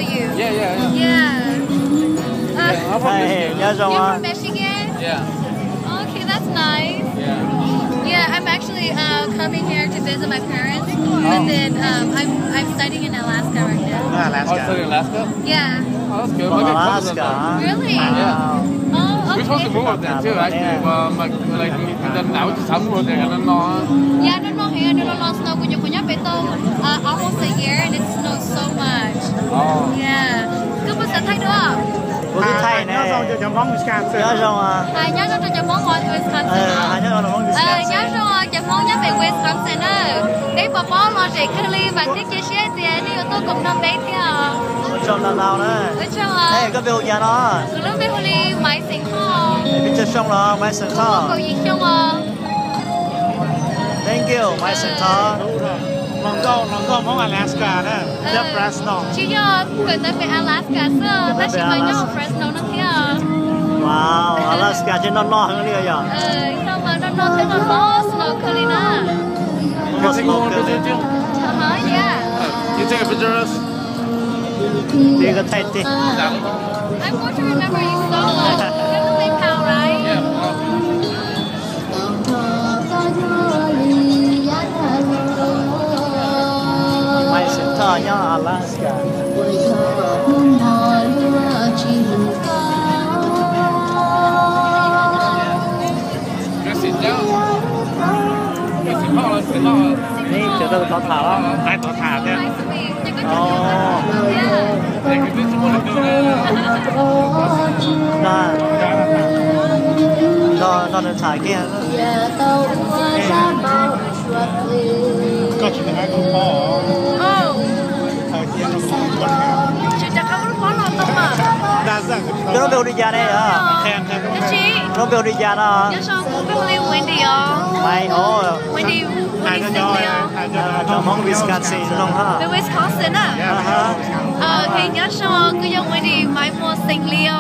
Yeah, yeah, yeah. Yeah. Uh, I'm from Michigan. You're from Michigan? Yeah. Okay, that's nice. Yeah. Yeah, I'm actually uh, coming here to visit my parents, but then um, I'm I'm studying in Alaska right now. Alaska. Oh, studying in Alaska? Yeah. Oh, that's good. From Alaska, huh? Really? Yeah. Oh, okay. We're supposed to move up there too, actually. But um, like, like, we, we done now. We just haven't moved up there. I don't know. Yeah, no, no, here, no, no, no, snow. Kuv nyuam qhuav nyob pem tau uh, almost a year, and it snows so much. Oh. Yeah. Koj puas xav thaij dua? Kuv twb thaij ne. Nyob zoo cov Hmoob Wisconsin. Nyob zoo. Hais nyob zoo rau cov Hmoob Wisconsin. Hais nyob zoo cov Hmoob Wisconsin. Nyob zoo cov Hmoob nyob pem Wisconsin na. Peb puas paub los zem kawg li, vam thiab cia siab tias nej yuav tuaj koom nrog peb thiab os. Ua tsaug ntau ntau na. Ua tsaug. Koj npe hu cas no? Kuv lub npe hu li Maiv Xeem Thoj. Peb caug xyoo los Maiv Xeem Thoj? Kaum yim xyoo os. Thank you, Maiv Xeem Thoj. Hluas nkauj, hluas nkauj Hmoob Alaska na, thiab Fresno. Tsis yog kawm ntawv pem Alaska xwb, tab sis mas nyob Fresno no thiab. Wow, Alaska ces noj noj heev li yom. Noj mas noj noj thiab noj noj snow kawg li na. Noj snow kawg li. Yeah. You take a picture of us? Tig koj thaij tig. I want to remember you so much. You're the same pal, right? Maiv Xeem Thoj nyob Alaska. Neb cov tau thov tham los? Hais thov tham thiab. Nrog nws tham kiag. Koj lub npe hu li cas ne? Koj lub npe hu li cas no? Maiv, o. Cov Hmoob Wisconsin zoo ha. Wisconsin na. Nyob zoo, kuv yog Wendy Maiv Muas Xeem Lis os.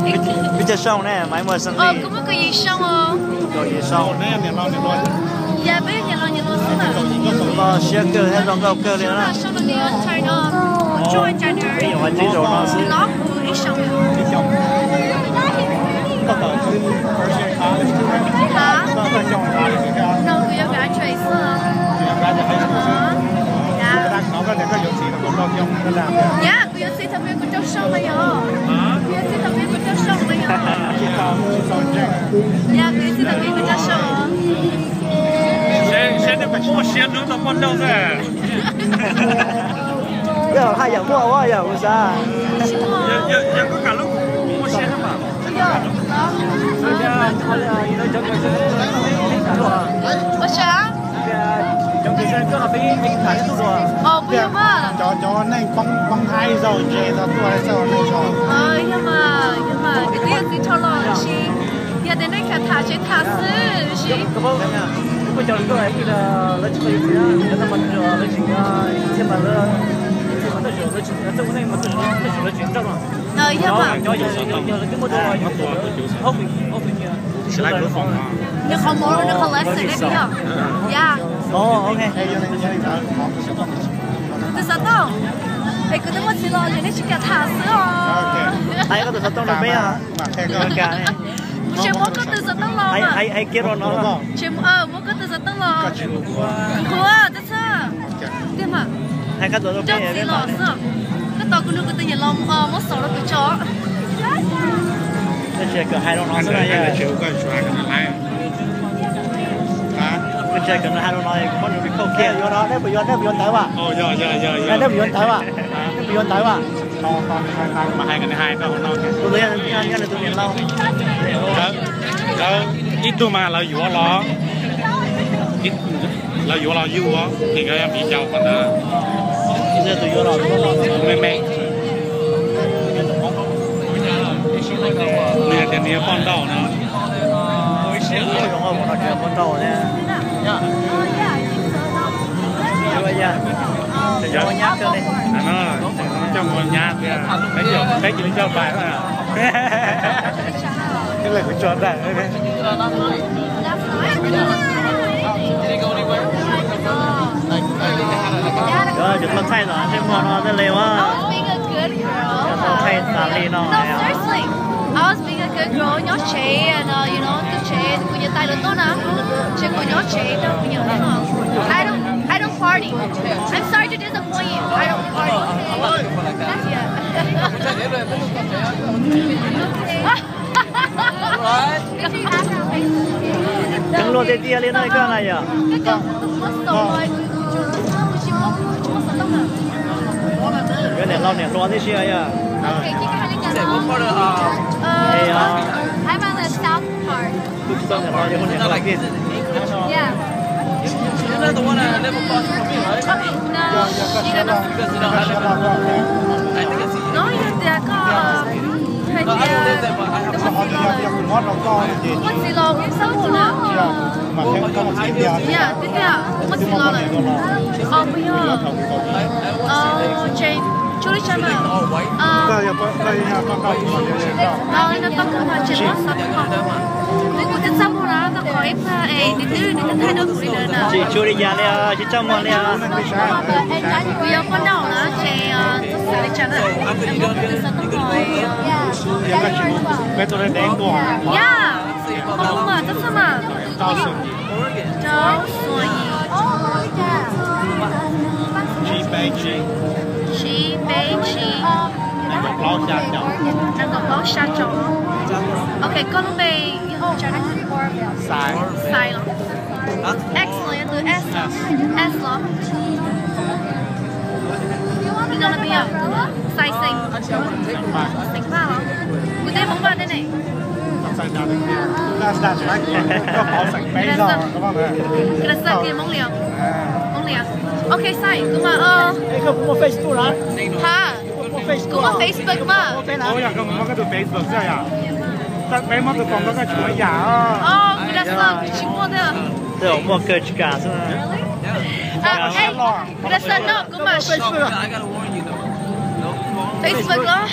Peb caug xyoo ne, Maiv Muas Xeem Lis? Kuv muaj kaum yim xyoo os. Kaum yim xyoo. Yog peb yog niam laus niam laus xwb na. Los siab kawg thiab zoo nkauj kawg li na. Peb yuav ua tib zoo no xwb. Kuv yuav txiv thaum peb kuv rau xyoo mas yog. Kuv yuav txiv thaum peb kuv rau xyoo mas yog. Yog, kuv yuav txiv thaum peb kuv rau xyoo. Seb nej puas muaj siab hlub tau poj nrauj xwb. Yog haj yam muaj ua yam kuv xav. Yog koj kam hlub kuv muaj siab thiab mas. Ua tsaug. Cov neeg poob haib zog ntse tau tuaj txog neeg zog. Yog mas, yog mas, kuv twb yog txiv rho los lawm sis, yog tias nej khav tham tsev tham xwb sis. Yog mas. Nws qhov mov los nws qhov lab xeem nej yog. Yog. Tus xov tooj. Es kuv twb muaj txiv los ces nej tsis kam tham xwb os. Hais koj tus xov tooj rau peb os. Tsis muab koj tus xov tooj los. Hais kiag rau no. Tsis muab koj tus xov tooj los. Kuv hu txhawj txhawj. Tiag mas. Hais koj tus xov tooj rau peb os. Koj tos kuv nug kuv tus niam laus muab xov rau kuv tso. Koj tsis kam hais rau no xwb na. Koj tsis kam hais rau no, kuv muab nws record kiag. Yuav no, nej puas yuav, nej puas yuav ntawv as? Nej puas yuav ntawv as? Nej puas yuav ntawv as? Mas hais kom nws hais rau hauv no. Tus ntawd yog nws tus niam laus. Lawv ib tug mas lawv yuav los, lawv yuav los yug, ces nkawd yog viv ncaus qhov ntawd. Me me. Nws hais tias nws yog poj nrauj no. Poj nrauj thiab. Coj mus ua nyab tiag, peb cia li coj pais. Ib leeg kuv tso dag. Thaij tom ntsej muag no tej li ua. I was being a good girl. Thaij tas li no. No, seriously. I was being a good girl. Nyob tsev, and, uh, you know, tus tsev kuv nyuam tais lawv tuaj na. Tsev kuv nyob tsev, kuv nyuam tais no. I don't, I don't party. I'm sorry to disappoint you. I don't party. That's it. Ceev luag tiag tiag li no koj na yom. Yuav niam laus niam hluas tib si yom. Muaj txiv los kuv xav ua txiv na. Yog, tiag tiag, muaj txiv los lawm. Os, puas yog? Tseem tshuav li cas mas. Li no koj kawg mas tseem muab xav tau. Kuv twb txaj muag lawm, tau qhov ib pliag es nws twb, nws twb thaij rau kuv li ntawd na. Tsis tshuav li cas li os, tsis txaj muag li os. Kuv yog poj nrauj na, ces txhob xav li cas na. Yog, tau mas, txhob txhob mas. Rau Xuav Yim. Tsib peb tsib. Nees nkaum plaub xya caum. Ok, koj lub npe yog Xais los? X los, yog tus S, S los? Li no no peb yog Xais xeem, xeem Vaj los? Kuv twb Hmoob Vaj thiab ne. Klas xav tias Hmoob Lias, Hmoob Lias. Ok, Xais, kuv mas, ha, kuv muaj Facebook mas. Kuv Las Xas kuv tsis muaj thiab. Muaj kawg tsis kam xwb. Kuv Las Xas no kuv mas Facebook los?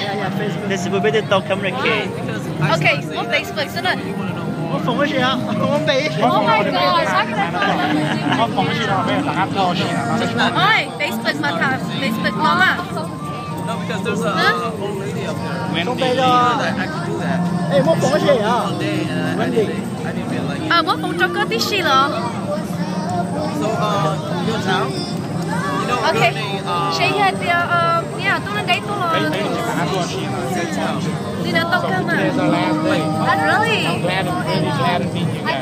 Facebook peb twb tau communicate. Ok, muaj Facebook xwb na. Muaj foom ua si, muaj npe ib si. Facebook mas tham Facebook no mas. Muaj foom ua si, muab foom rau koj tib si los? Ok, tseem yog tias nws tuaj deb tuaj los. Li no tau kawg mas. Really?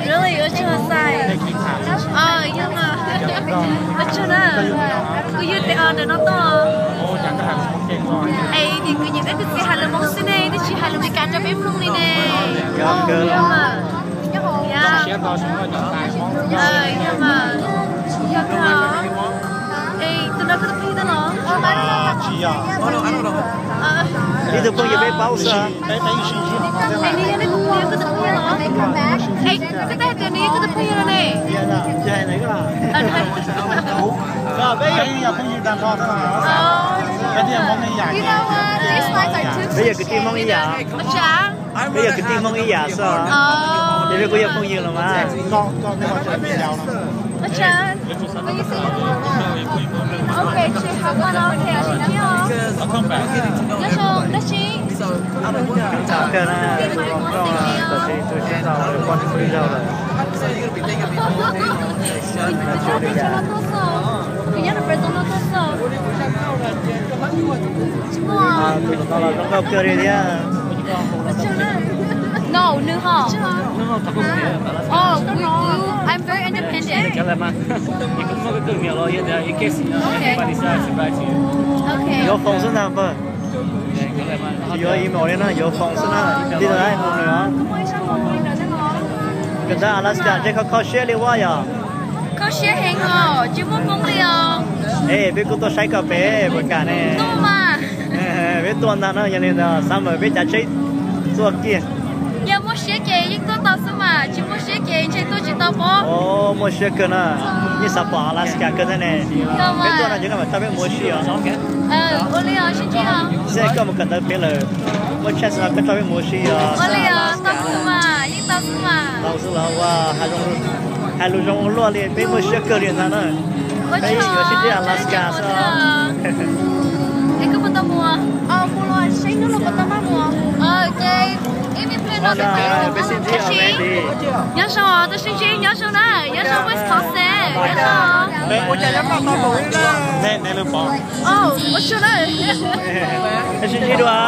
Really, ua tsaug Xais. Yog mas, ua tsaug na. Kuv yog tes ntawm no tuaj. Es vim kuv nyiam peb tus txiv hais lus Hmoob xwb ne, twb tsis hais lus Meskas rau peb mloog li ne. Yog mas. Yog mas. Yog kawg. Es tus no koj tus phooj ywg los? Ib tug phooj ywg peb paub xwb. Es nws yog nej tus phooj ywg, koj tus phooj ywg los? Es koj twb hais tias nws yog koj tus phooj ywg no ne. Peb yog kwv tij Hmoob ib yam. Peb yog kwv tij Hmoob ib yam xwb. Peb yog kwv tij Hmoob ib yam xwb. Ces peb kuj yog phooj ywg los mas. Kawg na, tam sim tus sib tau poj niam pw zaug lawm. Tus no los zoo nkauj kawg li thiab. No, nws ho. Oh, we, we, I'm very independent. Okay. Yuav foos xwb ntag npawg. Tsis yuav email li na, yuav foos xwb na. Li ntawd hu nws os. Kawm ntawv Alaska ntshe kho kho siab li ua yom. Kho siab heev os, tsis muaj Hmoob li os. Es peb kuj tuaj saib koj pem puas kam ne? Tuaj mas. Peb tuaj ntag na, yog li ntawd summer peb cav tsheb tuaj kiag. Yog muaj siab ces yeej tuaj tau xwb mas, tsis muaj siab ces ntshe tuaj tsis tau pob. Muaj siab kawg na, yeej xav pom Alaska kawg thiab ne. Peb tuaj no ces koj mam coj peb mus ua si os. Ua li os, sib ntsib os. Xij koj mus kawm ntawv pem lawm, muaj chance no koj coj peb mus ua si os. Ua li os, tau xwb mas, yeej tau xwb mas. Tau xwb los ua, hais lus zoo ua luaj li, peb muaj siab kawg li ntag na. Ua tsaug. Yuav sib ntsib Alaska xwb. Es koj puas tau mus? Mus los seb hnub no puas tau maj mus. Ok, ib me pliag no peb sib ntsib. Nyob zoo, tuaj sib ntsib, nyob zoo na, nyob zoo Wisconsin, nyob zoo. Ua tsaug na. Sib ntsib dua.